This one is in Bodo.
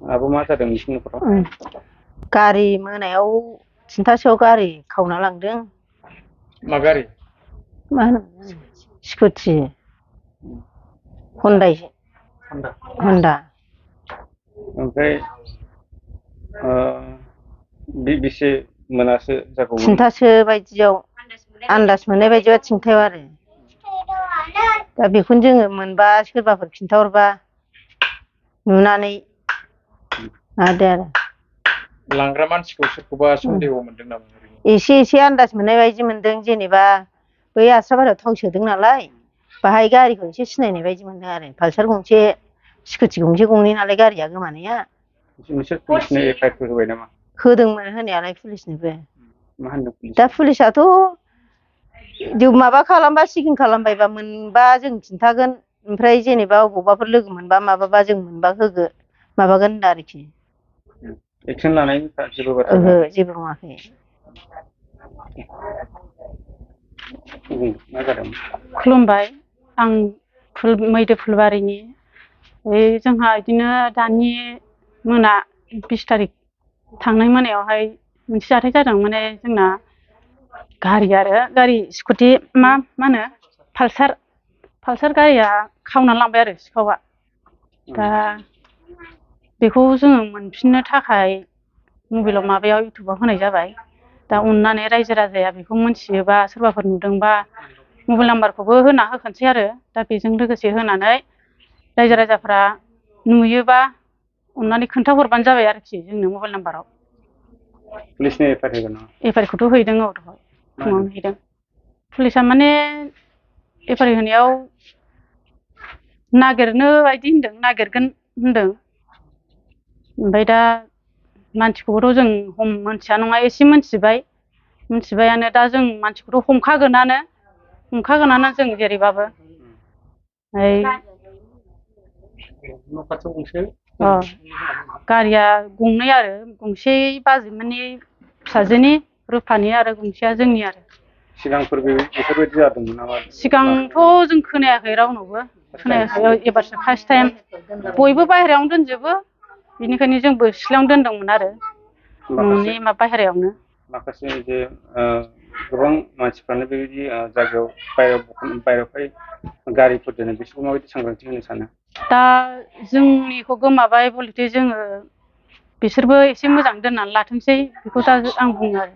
आब' मा जादों नोंसिनि न'खराव? गारि मोनायाव 3थासोआव गारि खावना लांदों। मा गारि? मा होनो स्कुटि हन्डा। ओमफ्राय बेसे मोनासो जागौमोन? 3थासो बायदियाव आन्दाज मोननाय बायदिबा 3थायाव आरो दा बेखौनो जोङो मोनबा सोरबाफोर खिन्थाहरबा नुनानै माबादो आरो। लांग्रा मानसिखौ सोरखौबा सन्देह मोनदों नामा? एसे आन्दाज मोननाय बायदि मोनदों, जेनेबा बै आस्राबारियाव थाव सोदों नालाय बाहाय गारिखौ एसे सिनायनाय बायदि मोनदों आरो। पालसार गंसे स्कुटि गंनै नालाय गारिया गोमानाया। नोंसोर पुलिसनो एफआइआर होबाय नामा? होदोंमोन होनायालाय पुलिसनोबो। मा होनदों पुलिसआ? दा पुलिसाथ' माबा खालामबा चेकिं खालामबायबा मोनबा जों खिन्थागोन, ओमफ्राय जेनेबा अबावबाफोर लोगो मोनबा माबाबा जों मोनबा माबागोन होनदों आरोखि। एक्सन लानायनि जेबो बाथ्रा ओहो, जेबो बुङाखै। मा जादों? खुलुमबाय, आं मैदो फुलबारिनि। जोंहा बिदिनो दानि मोना 20 तारिख थांनाय मोनायावहाय मोनसे जाथाय जादों। माने जोंना गारि स्कुटि मा होनो पालसार गारिया खावनानै लांबाय आरो सिखावआ। दा बेखौ जोङो मोनफिननो थाखाय मबाइलाव माबायाव इउटुबाव होनाय जाबाय। दा अननानै रायजो राजाया बेखौ मोनथियोबा सोरबाफोर नुदोंबा मबाइल नाम्बारखौबो होना होखानोसै आरो। दा बेजों लोगोसे होनानै रायजो राजाफ्रा नुयोबा अननानै खोन्थाहरबानो जाबाय आरोखि जोंनो मबाइल नाम्बाराव। पुलिसनो एफआइआर होगोन नामा? एफआइआरखौथ' हैदों, औ दहाय फुङावनो हैदों। पुलिसआ माने एफआइआर होनायाव नागिरनो बायदि होनदों, नागिरगोन होनदों। ओमफ्राय दा मानसिखौबोथ' जों मोनथिया नङा एसे मोनथिबायानो। दा जों मानसिखौथ' हमखागोनानो जों जेरैबाबो। गारिया गंनै आरो, गंसे बाजैमोननि फिसाजोनि रुफानि आरो गंसेया जोंनि आरो। सिगांफोर बेफोरबायदि जादोंमोन नामा? सिगांथ' जों खोनायाखै, रावनावबो खोनायाखै। एबारसो फार्स्ट टाइम। बयबो बाहेरायावनो दोनजोबो, बेनिखायनो जोंबो सिथ्लायावनो दोनदोंमोन आरो, न'नि बाहेरायावनो। माखासे जे गोबां मानसिफ्रानो बेबायदि जायगायाव बायहेरायावहाय गारिफोर दोनो, बिसोरखौ माबायदि सांग्रांथि होनो सानो? दा जोंनिखौ गोमाबाय बलथे जोङो बिसोरबो एसे मोजां दोननानै लाथोंसै, बेखौ दा आं बुङो आरो।